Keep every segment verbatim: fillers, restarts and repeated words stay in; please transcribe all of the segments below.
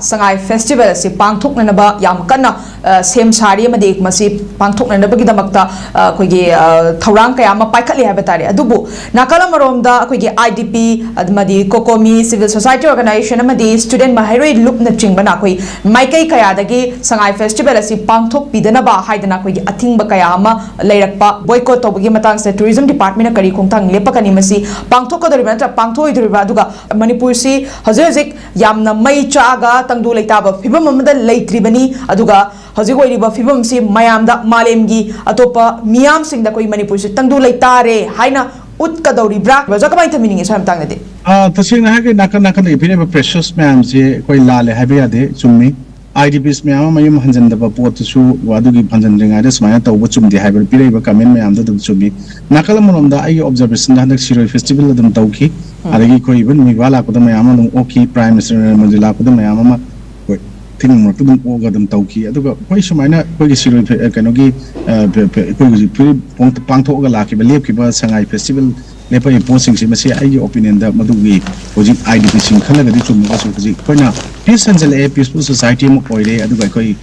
ꯁꯉꯥꯏ festival ꯑꯁꯤ ꯄꯥꯡꯊꯣꯛꯅꯅꯕ ꯌꯥꯝ ꯀꯟꯅ ꯑ, ꯁꯦꯝ ꯁꯥꯔꯤ ꯑꯃꯗꯤ ꯃꯁꯤ ꯄꯥꯡꯊꯣꯛꯅꯅꯕꯒꯤꯗꯃꯛꯇ ꯑ, ꯑꯩꯈꯣꯏꯒꯤ ꯑ, ꯊꯧꯔꯥꯡ ꯀꯌꯥ ꯑꯃ ꯄꯥꯏꯈꯠꯂꯤ ꯍꯥꯏꯕ ꯇꯥꯔꯦ꯫ ꯑꯗꯨꯕꯨ ꯅꯥꯀꯜ ꯑꯃꯔꯣꯝꯗ ꯑꯩꯈꯣꯏꯒꯤ ꯑꯥꯏ ꯗꯤ ꯄꯤ ꯑꯃꯗꯤ ꯀꯣꯀꯣꯃꯤ, ꯁꯤꯚꯤꯜ ꯁꯣꯁꯥꯏꯇꯤ ꯑꯣꯔꯒꯅꯥꯏꯖꯦꯁꯟ ꯑꯃꯗꯤ ꯁ꯭ꯇꯨꯗꯦꯟ ꯃꯍꯩꯔꯣꯏ ꯂꯨꯞꯅꯆꯤꯡꯕꯅ ꯑꯩꯈꯣꯏ ꯃꯥꯏꯀꯩ ꯀꯌꯥꯗꯒꯤ ꯁꯉꯥꯏ ꯐꯦꯁꯇꯤꯚꯦꯜ ꯑꯁꯤ ꯄꯥꯡꯊꯣꯛꯄꯤꯗꯅꯕ ꯍꯥꯏꯗꯅ ꯑꯩꯈꯣꯏꯒꯤ ꯑꯊꯤꯡꯕ ꯀꯌꯥ ꯑꯃ ꯂꯩꯔꯛꯄ, ꯕꯣꯏꯀꯣꯠ ꯇꯧꯕꯒꯤ ꯃꯇꯥꯡꯁꯤꯗ ꯇꯨꯔꯤꯖꯝ ꯗꯤꯄꯥꯔꯠꯃꯦꯟꯅ ꯀꯔꯤ ꯈꯣꯡꯊꯥꯡ ꯂꯦꯞꯄꯛꯀꯅꯤ, ꯃꯁꯤ ꯄꯥꯡꯊꯣꯛꯀꯗꯧꯔꯤꯕ ꯅꯠꯇ꯭ꯔꯒ ꯄꯥꯡꯊꯣꯛꯑꯣꯏꯗꯧꯔꯤꯕ, ꯑꯗꯨꯒ ꯃꯅꯤꯄꯨꯔꯁꯤ ꯍꯧꯖꯤꯛ ꯍꯧꯖꯤꯛ ꯌꯥꯝꯅ ꯃꯩ ꯆꯥꯛꯑꯒ ꯇꯪꯗꯨ ꯂꯩꯇꯥꯕ ꯐꯤꯕꯝ ꯑꯃꯗ ꯂꯩꯇ꯭ꯔꯤꯕꯅꯤ꯫ ꯑꯗꯨꯒ ꯍꯧꯖꯤꯛ ꯑꯣꯏꯔꯤꯕ ꯐꯤꯕꯝꯁꯤ ꯃꯌꯥꯝꯗ, ꯃꯥꯂꯦꯝꯒꯤ ꯑꯇꯣꯞꯄ ꯃꯤꯌꯥꯝꯁꯤꯡꯗ ꯑꯩꯈꯣꯏ ꯃꯅꯤꯄꯨꯔꯁꯤ ꯇꯪꯗꯨ ꯂꯩꯇꯥꯔꯦ ꯍꯥꯏꯅ ꯎꯠꯀꯗꯧꯔꯤꯕ꯭ꯔꯥ? ꯕ꯭ꯔꯣꯖꯔ, ꯀꯃꯥꯏꯅ ꯊꯝꯕꯤꯅꯤꯡꯉꯤ ꯁ꯭ꯋꯥꯏ ꯃꯇꯥꯡꯗꯗꯤ? ꯑꯥ, ꯇꯁꯦꯡꯅ ꯍꯥꯏꯔꯒꯗꯤ ꯅꯥꯀꯟ ꯅꯥꯀꯟꯗꯒꯤ ꯄꯤꯔꯤꯕ ꯄ꯭ꯔꯦꯁꯔꯁ ꯃꯌꯥꯝꯁꯦ ꯑꯩꯈꯣꯏ ꯂꯥꯜꯂꯦ ꯍꯥꯏꯕ ꯌꯥꯗꯦ, ꯆꯨꯝꯃꯤ꯫ ꯑꯥꯏ ꯗꯤ ꯄꯤꯁ ꯃꯌꯥꯝ ꯑꯃ ꯃꯌꯨꯝ ꯍꯟꯖꯤꯟꯗꯕ ꯄꯣꯠꯇꯨꯁꯨ ꯑꯗꯨꯒꯤ ꯍꯟꯖꯤꯟꯗ꯭ꯔꯤꯉꯩꯗ ꯁꯨꯃꯥꯏꯅ ꯇꯧꯕ ꯆꯨꯝꯗꯦ ꯍꯥꯏꯕ ꯄꯤꯔꯛꯏꯕ ꯀꯃꯦꯟ ꯃꯌꯥꯝꯗꯣ ꯑꯗꯨꯝ ꯆꯨꯝꯃꯤ꯫ ꯅꯥꯀꯜ ꯑꯃꯔꯣꯝꯗ ꯑꯩꯒꯤ ꯑꯣꯕꯖꯔꯕꯦꯁꯟꯗ ꯍꯟꯗꯛ ꯁꯤꯔꯣꯏ ꯐꯦꯁꯇꯤꯚꯦꯜ ꯑꯗꯨꯝ ꯇꯧꯈꯤ꯫ ꯑꯗꯒꯤ ꯑꯩꯈꯣꯏ ꯏꯚꯟ ꯃꯤꯕꯥ ꯂꯥꯛꯄꯗ ꯃꯌꯥꯝ ꯑꯃ ꯑꯗꯨꯝ ꯑꯣꯛꯈꯤ, ꯄ꯭ꯔꯥꯏꯝ ꯃꯤꯅꯤꯁꯇꯔ ꯅꯔꯦꯟꯗ꯭ꯔ ꯃꯣꯗꯤ ꯂꯥꯛꯄꯗ ꯃꯌꯥꯝ ꯑꯃ ꯑꯩꯈꯣꯏ ꯊꯤꯡ ꯃꯔꯛꯇ ꯑꯗꯨꯝ ꯑꯣꯛꯑꯒ ꯑꯗꯨꯝ ꯇꯧꯈꯤ꯫ ꯑꯗꯨꯒ ꯑꯩꯈꯣꯏ ꯁꯨꯃꯥꯏꯅ ꯑꯩꯈꯣꯏꯒꯤ ꯁꯤꯔꯣꯏ ꯐꯦ-, ꯀꯩꯅꯣꯒꯤ, ꯑ, ꯐꯦ-, ꯐꯦ-, ꯑꯩꯈꯣꯏ ꯍꯧꯖꯤꯛ ꯐꯨꯔꯤꯠ ꯄꯥꯡꯊꯣꯛꯑꯒ ꯂꯥꯛꯈꯤꯕ, ꯂꯦꯞꯈꯤꯕ ꯁꯉꯥꯏ ꯐꯦꯁꯇꯤꯚꯦꯜ ꯂꯦꯞꯄꯒꯤ ꯄꯣꯠꯁꯤꯡꯁꯤ, ꯃꯁꯤ ꯑꯩꯒꯤ ꯑꯣꯄꯤꯅꯤꯌꯟꯗ ꯃꯗꯨꯒꯤ ꯍꯧꯖꯤꯛ ꯑꯥꯏ ꯗꯤ ꯄꯤꯁꯤꯡ ꯈꯜꯂꯒꯗꯤ ꯆꯨꯝꯃꯒꯁꯨ, ꯍꯧꯖꯤꯛ ꯑꯩꯈꯣꯏꯅ ꯄꯤꯁ ꯍꯟꯖꯜꯂꯛꯑꯦ, ꯄꯤꯁꯐꯨꯜ ꯁꯣꯁꯥꯏꯇꯤ ꯑꯃ ꯑꯣꯏꯔꯦ, ꯑꯗꯨꯒ ꯑꯩꯈꯣꯏ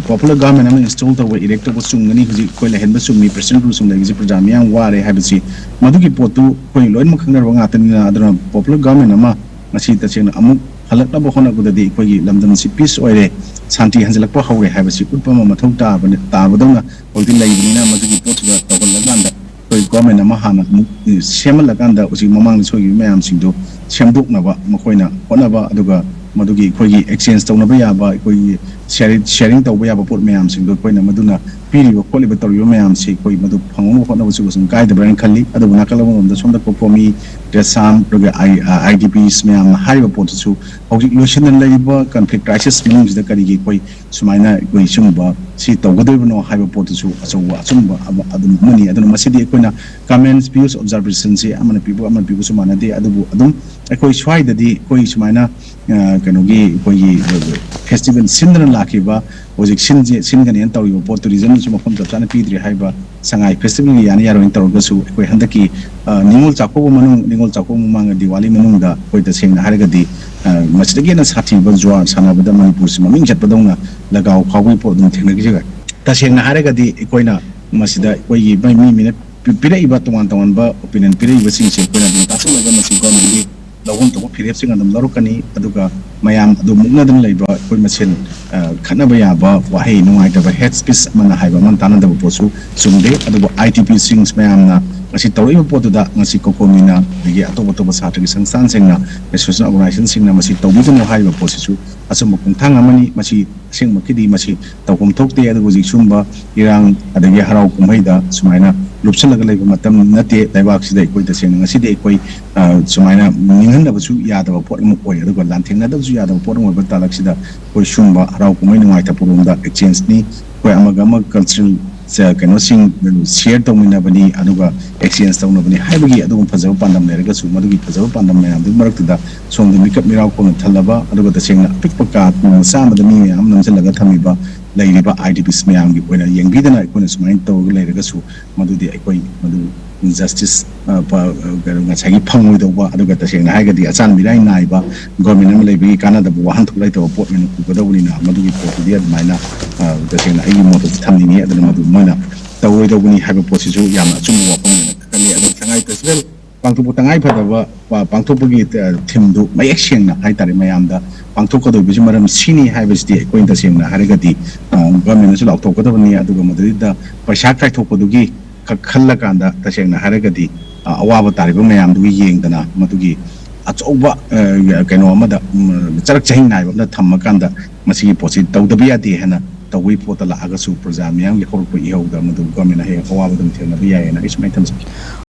ꯄꯣꯄꯨꯂꯔ ꯒꯚꯔꯟꯃꯦꯟ ꯑꯃ ꯏꯟꯁꯇꯣꯜ ꯇꯧꯕ, ꯏꯔꯦꯛ ꯇꯧꯕ ꯆꯨꯝꯒꯅꯤ, ꯍꯧꯖꯤꯛ ꯑꯩꯈꯣꯏ ꯂꯩꯍꯟꯕ ꯆꯨꯝꯃꯤ, ꯄ꯭ꯔꯦꯁꯤꯗꯦꯟ ꯔꯨꯜꯁꯤꯡ ꯂꯩꯕꯁꯤ ꯄ꯭ꯔꯖꯥ ꯃꯤꯌꯥꯝ ꯋꯥꯔꯦ ꯍꯥꯏꯕꯁꯤ ꯃꯗꯨꯒꯤ ꯄꯣꯠꯇꯨ ꯑꯩꯈꯣꯏ ꯂꯣꯏꯅꯃꯛ ꯈꯪꯅꯔꯕ ꯉꯥꯛꯇꯅꯤꯅ꯫ ꯑꯗꯨꯅ ꯄꯣꯄꯨꯂꯔ ꯒꯚꯔꯟꯃꯦꯟ ꯑꯃ ꯉꯁꯤ ꯇꯁꯦꯡꯅ ꯑꯃꯨꯛ ꯍꯜꯂꯛꯅꯕ ꯍꯣꯠꯅꯕꯗꯗꯤ ꯑꯩꯈꯣꯏꯒꯤ ꯂꯝꯗꯝ ꯑꯁꯤ ꯄꯤꯁ ꯑꯣꯏꯔꯦ, ꯁꯥꯟꯇꯤ ꯍꯟꯖꯤꯜꯂꯛꯄ ꯍꯧꯔꯦ ꯍꯥꯏꯕꯁꯤ ꯎꯠꯄ ꯑꯃ ꯃꯊꯧ ꯇꯥꯕꯅꯤ, ꯇꯥꯕꯗꯧꯅ ꯍꯧꯖꯤꯛꯇꯤ ꯂꯩꯕꯅꯤꯅ, ꯃꯗꯨꯒꯤ ꯄꯣꯠꯇꯨꯗ ꯇꯧꯍꯜꯂꯀꯥꯟꯗ ꯑꯩꯈꯣꯏ ꯒꯣꯔꯃꯦꯟ ꯑꯃ ꯍꯥꯟꯅ ꯑꯃꯨꯛ ꯁꯦꯝꯍꯜꯂꯀꯥꯟꯗ, ꯍꯧꯖꯤꯛ ꯃꯃꯥꯡꯗ ꯁꯣꯏꯈꯤꯕ ꯃꯌꯥꯝꯁꯤꯡꯗꯣ ꯁꯦꯝꯗꯣꯛꯅꯕ ꯃꯈꯣꯏꯅ ꯍꯣꯠꯅꯕ, ꯑꯗꯨꯒ ꯃꯗꯨꯒꯤ ꯑꯩꯈꯣꯏꯒꯤ ꯑꯦꯛꯁꯆꯦꯟꯖ ꯇꯧꯅꯕ ꯌꯥꯕ, ꯑꯩꯈꯣꯏꯒꯤ ꯁꯤꯌꯥꯔꯤꯡ, ꯁꯤꯌꯥꯔꯤꯡ ꯇꯧꯕ ꯌꯥꯕ ꯄꯣꯠ ꯃꯌꯥꯝꯁꯤꯡꯗꯣ ꯑꯩꯈꯣꯏꯅ ꯃꯗꯨꯅ ꯄꯤꯔꯤꯕ ꯈꯣꯠꯂꯤꯕ ꯇꯧꯔꯤꯕ ꯃꯌꯥꯝꯁꯤ ꯑꯩꯈꯣꯏ ꯃꯗꯨ ꯐꯪꯍꯧꯅꯕ ꯍꯣꯠꯅꯕꯁꯨ ꯀꯩꯁꯨꯝ ꯀꯥꯏꯗꯕ꯭ꯔꯥ ꯍꯥꯏꯅ ꯈꯜꯂꯤ꯫ ꯑꯗꯨꯕꯨ ꯅꯥꯀꯜ ꯑꯃꯔꯣꯝꯗ ꯁꯣꯝꯗ ꯀꯣꯀꯣꯃꯤ, ꯇꯦꯁꯥꯝ, ꯑꯗꯨꯒ ꯑꯥꯏ, ꯑꯥꯏ ꯗꯤ ꯄꯤꯁ ꯃꯌꯥꯝꯅ ꯍꯥꯏꯔꯤꯕ ꯄꯣꯠꯇꯨꯁꯨ ꯍꯧꯖꯤꯛ ꯂꯣꯏꯁꯤꯟꯗꯅ ꯂꯩꯔꯤꯕ ꯀꯟꯐ꯭ꯂꯤꯛ ꯀ꯭ꯔꯥꯏꯁꯤꯁ ꯃꯅꯨꯡꯁꯤꯗ ꯀꯔꯤꯒꯤ ꯑꯩꯈꯣꯏ ꯁꯨꯃꯥꯏꯅ ꯑꯩꯈꯣꯏ ꯁꯤꯒꯨꯝꯕ ꯁꯤ ꯇꯧꯒꯗꯣꯏꯕꯅꯣ ꯍꯥꯏꯕ ꯄꯣꯠꯇꯨꯁꯨ ꯑꯆꯧꯕ ꯑꯆꯨꯝꯕ ꯑꯃ ꯑꯗꯨꯝ ꯑꯃꯅꯤ꯫ ꯑꯗꯨꯅ ꯃꯁꯤꯗꯤ ꯑꯩꯈꯣꯏꯅ ꯀꯃꯦꯟꯁ, ꯚ꯭ꯌꯨꯁ, ꯑꯣꯕꯖꯥꯔꯕꯦꯁꯟꯁꯤ ꯑꯃꯅ ꯄꯤꯕ ꯑꯃꯅ ꯄꯤꯕꯁꯨ ꯃꯥꯟꯅꯗꯦ꯫ ꯑꯗꯨꯕꯨ ꯑꯗꯨꯝ ꯑꯩꯈꯣꯏ ꯁ꯭ꯋꯥꯏꯗꯗꯤ ꯑꯩꯈꯣꯏ ꯁꯨꯃꯥꯏꯅ, ꯑ, ꯀꯩꯅꯣꯒꯤ ꯑꯩꯈꯣꯏꯒꯤ ꯐꯦꯁꯇꯤꯚꯦꯜ ꯁꯤꯟꯗꯅ ꯂꯥꯛꯈꯤꯕ, ꯍꯧꯖꯤꯛ ꯁꯤꯟꯁꯦ ꯁꯤꯟꯒꯅꯦꯅ ꯇꯧꯔꯤꯕ ꯄꯣꯠ, ꯇꯨꯔꯤꯖꯝꯁꯨ ꯃꯐꯝ ꯆꯞ ꯆꯥꯅ ꯄꯤꯗ꯭ꯔꯤ ꯍꯥꯏꯕ ꯁꯉꯥꯏ ꯐꯦꯁꯇꯤꯚꯦꯜꯒꯤ ꯌꯥꯅ ꯌꯥꯔꯣꯏꯅ ꯇꯧꯔꯒꯁꯨ, ꯑꯩꯈꯣꯏ ꯍꯟꯗꯛꯀꯤ ꯑ, ꯅꯤꯉꯣꯜ ꯆꯥꯛꯀꯧꯕ ꯃꯅꯨꯡ ꯅꯤꯉꯣꯜ ꯆꯥꯛꯀꯧꯕ ꯃꯃꯥꯡꯒ ꯗꯤꯋꯥꯂꯤ ꯃꯅꯨꯡꯗ ꯑꯩꯈꯣꯏ ꯇꯁꯦꯡꯅ ꯍꯥꯏꯔꯒꯗꯤ ꯑ, ꯃꯁꯤꯗꯒꯤ ꯍꯦꯟꯅ ꯁꯥꯊꯤꯕ ꯖꯨꯋꯥꯔ ꯁꯥꯟꯅꯕꯗ ꯃꯅꯤꯄꯨꯔꯁꯤ ꯃꯃꯤꯡ ꯆꯠꯄꯗꯧꯅ ꯂꯒꯥꯎ ꯐꯥꯎꯕꯒꯤ ꯄꯣꯠ ꯑꯗꯨꯝ ꯊꯦꯡꯅꯈꯤꯖꯒꯦ꯫ ꯇꯁꯦꯡꯅ ꯍꯥꯏꯔꯒꯗꯤ ꯑꯩꯈꯣꯏꯅ ꯃꯁꯤꯗ ꯑꯩꯈꯣꯏꯒꯤ ꯃꯤ ꯃꯤꯅ ꯄꯤꯔꯛꯏꯕ ꯇꯣꯉꯥꯟ ꯇꯣꯉꯥꯟꯕ ꯑꯣꯄꯤꯅꯤꯌꯟ ꯄꯤꯔꯛꯏꯕꯁꯤꯡꯁꯦ ꯑꯩꯈꯣꯏꯅ ꯑꯗꯨꯝ ꯇꯥꯁꯤꯜꯂꯒ ꯃꯁꯤ ꯒꯣꯔꯃꯦꯟꯒꯤ ꯂꯧꯐꯝ ꯊꯣꯛꯄ ꯐꯤꯔꯦꯞꯁꯤꯡ ꯑꯗꯨꯝ ꯂꯧꯔꯛꯀꯅꯤ꯫ ꯑꯗꯨꯒ ꯃꯌꯥꯝ ꯑꯗꯨ ꯃꯨꯛꯅꯗꯨꯅ ꯂꯩꯕ ꯑꯩꯈꯣꯏ ꯃꯁꯦꯟ ꯑ, ꯈꯠꯅꯕ ꯌꯥꯕ ꯋꯥꯍꯩ, ꯅꯨꯡꯉꯥꯏꯇꯕ ꯍꯦꯠ ꯁ꯭ꯄꯤꯆ ꯑꯃꯅ ꯍꯥꯏꯕ ꯑꯃꯅ ꯇꯥꯟꯅꯗꯕ ꯄꯣꯠꯁꯨ ꯆꯨꯝꯗꯦ꯫ ꯑꯗꯨꯕꯨ ꯑꯥꯏ ꯇꯤ ꯄꯤꯁꯤꯡ ꯃꯌꯥꯝꯅ ꯉꯁꯤ ꯇꯧꯔꯛꯏꯕ ꯄꯣꯠꯇꯨꯗ ꯉꯁꯤ ꯀꯣꯀꯣꯃꯤꯅ ꯑꯗꯒꯤ ꯑꯇꯣꯞ ꯑꯇꯣꯞꯄ ꯁꯥꯇ꯭ꯔꯒꯤ ꯁꯪꯁꯊꯥꯟꯁꯤꯡꯅ, ꯑꯦꯁꯣꯁꯤꯌꯦꯁꯟ ꯑꯣꯔꯒꯅꯥꯏꯖꯦꯁꯟꯁꯤꯡꯅ ꯃꯁꯤ ꯇꯧꯕꯤꯒꯅꯨ ꯍꯥꯏꯔꯤꯕ ꯄꯣꯠꯁꯤꯁꯨ ꯑꯆꯨꯝꯕ ꯈꯣꯡꯊꯥꯡ ꯑꯃꯅꯤ꯫ ꯃꯁꯤ ꯑꯁꯦꯡꯕꯃꯛꯀꯤꯗꯤ ꯃꯁꯤ ꯇꯧꯐꯝ ꯊꯣꯛꯇꯦ꯫ ꯑꯗꯨꯕꯨ ꯍꯧꯖꯤꯛ ꯁꯨꯝꯕ ꯏꯔꯥꯡ ꯑꯗꯒꯤ ꯍꯔꯥꯎ ꯀꯨꯝꯍꯩꯗ ꯁꯨꯃꯥꯏꯅ ꯂꯨꯞꯁꯜꯂꯒ ꯂꯩꯕ ꯃꯇꯝ ꯅꯠꯇꯦ꯫ ꯂꯩꯕꯥꯛꯁꯤꯗ ꯑꯩꯈꯣꯏ ꯇꯁꯦꯡꯅ ꯉꯁꯤꯗꯤ ꯑꯩꯈꯣꯏ ꯑ, ꯁꯨꯃꯥꯏꯅ ꯅꯤꯡꯍꯟꯅꯕꯁꯨ ꯌꯥꯗꯕ ꯄꯣꯠ ꯑꯃ ꯑꯣꯏ, ꯑꯗꯨꯒ ꯂꯥꯟꯊꯦꯡꯅꯗꯕꯁꯨ ꯌꯥꯗꯕ ꯄꯣꯠ ꯑꯃ ꯑꯣꯏꯕ ꯇꯥꯂꯛꯁꯤꯗ ꯑꯩꯈꯣꯏ ꯁꯨꯝꯕ ꯍꯔꯥꯎ ꯀꯨꯝꯍꯩ ꯅꯨꯡꯉꯥꯏ ꯊꯛꯄꯔꯣꯝꯗ ꯑꯦꯛꯆꯦꯟꯖꯅꯤ, ꯑꯩꯈꯣꯏ ꯑꯃꯒ ꯑꯃꯒ ꯀꯜꯆꯔꯦꯜ ꯀꯩꯅꯣꯁꯤꯡ ꯁꯤꯌꯔ ꯇꯧꯃꯤꯟꯅꯕꯅꯤ, ꯑꯗꯨꯒ ꯑꯦꯛꯆꯦꯟꯖ ꯇꯧꯅꯕꯅꯤ ꯍꯥꯏꯕꯒꯤ ꯑꯗꯨꯒꯨꯝꯕ ꯐꯖꯕ ꯄꯥꯟꯗꯝ ꯂꯩꯔꯒꯁꯨ, ꯃꯗꯨꯒꯤ ꯐꯖꯕ ꯄꯥꯟꯗꯝ ꯃꯌꯥꯝꯗꯨꯒꯤ ꯃꯔꯛꯇꯨꯗ ꯁꯣꯝꯗ ꯃꯤꯀꯞ ꯃꯤꯔꯥꯎ ꯈꯣꯡꯅ ꯊꯜꯂꯕ, ꯑꯗꯨꯒ ꯇꯁꯦꯡꯅ ꯑꯄꯤꯛꯄ ꯀꯥ ꯃꯆꯥ ꯑꯃꯗ ꯃꯤ ꯃꯌꯥꯝ ꯑꯃ ꯅꯝꯁꯤꯜꯂꯒ ꯊꯝꯃꯤꯕ ꯂꯩꯔꯤꯕ ꯑꯥꯏ ꯗꯤ ꯄꯤꯁ ꯃꯌꯥꯝꯒꯤ ꯑꯣꯏꯅ ꯌꯦꯡꯕꯤꯗꯅ ꯑꯩꯈꯣꯏꯅ ꯁꯨꯃꯥꯏꯅ ꯇꯧꯔꯒ ꯂꯩꯔꯒꯁꯨ, ꯃꯗꯨꯗꯤ ꯑꯩꯈꯣꯏ ꯃꯗꯨ ꯖꯁꯇꯤꯁ ꯉꯁꯥꯏꯒꯤ ꯐꯪꯉꯣꯏꯗꯧꯕ, ꯑꯗꯨꯒ ꯇꯁꯦꯡꯅ ꯍꯥꯏꯔꯒꯗꯤ ꯑꯆꯥꯟ ꯃꯤꯔꯥꯏ ꯅꯥꯏꯕ ꯒꯣꯔꯃꯦꯟ ꯑꯃ ꯂꯩꯕꯒꯤ ꯀꯥꯟꯅꯗꯕ ꯋꯥꯍꯟꯊꯣꯛ ꯂꯩꯇꯕ ꯄꯣꯠ ꯑꯣꯏꯅ ꯎꯒꯗꯧꯕꯅꯤꯅ, ꯃꯗꯨꯒꯤ ꯄꯣꯠꯇꯨꯗꯤ ꯑꯗꯨꯃꯥꯏꯅ ꯑ, ꯇꯁꯦꯡꯅ ꯑꯩꯒꯤ ꯃꯣꯠꯇꯁꯨ ꯊꯝꯅꯤꯡꯉꯤ꯫ ꯑꯗꯨꯅ ꯃꯗꯨ ꯃꯣꯏꯅ ꯇꯧꯔꯣꯏꯗꯧꯕꯅꯤ ꯍꯥꯏꯕ ꯄꯣꯠꯁꯤꯁꯨ ꯌꯥꯝꯅ ꯑꯆꯨꯝꯕ ꯋꯥꯐꯝ ꯑꯣꯏꯅ ꯈꯜꯂꯤ꯫ ꯑꯗꯨ ꯁꯉꯥꯏ ꯐꯦꯁꯇꯤꯚꯦꯜ ꯄꯥꯡꯊꯣꯛꯄ ꯇꯉꯥꯏ ꯐꯗꯕ, ꯄꯥꯡꯊꯣꯛꯄꯒꯤ ꯊꯤꯝꯗꯨ ꯃꯌꯦꯛ ꯁꯦꯡꯅ ꯍꯥꯏꯇꯥꯔꯦ, ꯃꯌꯥꯝꯗ ꯄꯥꯡꯊꯣꯛꯀꯗꯧꯔꯤꯕꯁꯤ ꯃꯔꯝ ꯁꯤꯅꯤ ꯍꯥꯏꯕꯁꯤꯗꯤ ꯑꯩꯈꯣꯏꯅ ꯇꯁꯦꯡꯅ ꯍꯥꯏꯔꯒꯗꯤ ꯒꯣꯔꯃꯦꯟꯅꯁꯨ ꯂꯥꯎꯊꯣꯛꯀꯗꯕꯅꯤ꯫ ꯑꯗꯨꯒ ꯃꯗꯨꯗꯩꯗ ꯄꯩꯁꯥ ꯀꯥꯏꯊꯣꯛꯄꯗꯨꯒꯤ ꯈꯜꯂꯀꯥꯟꯗ ꯇꯁꯦꯡꯅ ꯍꯥꯏꯔꯒꯗꯤ ꯑꯋꯥꯕ ꯇꯥꯔꯤꯕ ꯃꯌꯥꯝꯗꯨꯒꯤ ꯌꯦꯡꯗꯅ ꯃꯗꯨꯒꯤ ꯑꯆꯧꯕ ꯀꯩꯅꯣ ꯑꯃꯗ ꯆꯔꯛ ꯆꯍꯤꯡ ꯅꯥꯏꯕ ꯑꯃꯗ ꯊꯝꯃꯀꯥꯟꯗ ꯃꯁꯤꯒꯤ ꯄꯣꯠꯁꯤ ꯇꯧꯗꯕ ꯌꯥꯗꯦ ꯍꯥꯏꯅ ꯇꯧꯕꯒꯤ ꯄꯣꯠꯇ ꯂꯥꯛꯑꯒꯁꯨ ꯄ꯭ꯔꯖꯥ ꯃꯤꯌꯥꯝꯒꯤ ꯍꯧꯔꯛꯄ ꯏꯍꯧꯗ ꯃꯗꯨ ꯒꯣꯔꯃꯦꯟꯅ ꯍꯌꯦꯡ ꯑꯋꯥꯕ ꯑꯗꯨꯝ ꯊꯦꯡꯅꯕ ꯌꯥꯏꯌꯦꯅ ꯑꯩ ꯁꯨꯃꯥꯏꯅ ꯊꯝꯖꯒꯦ꯫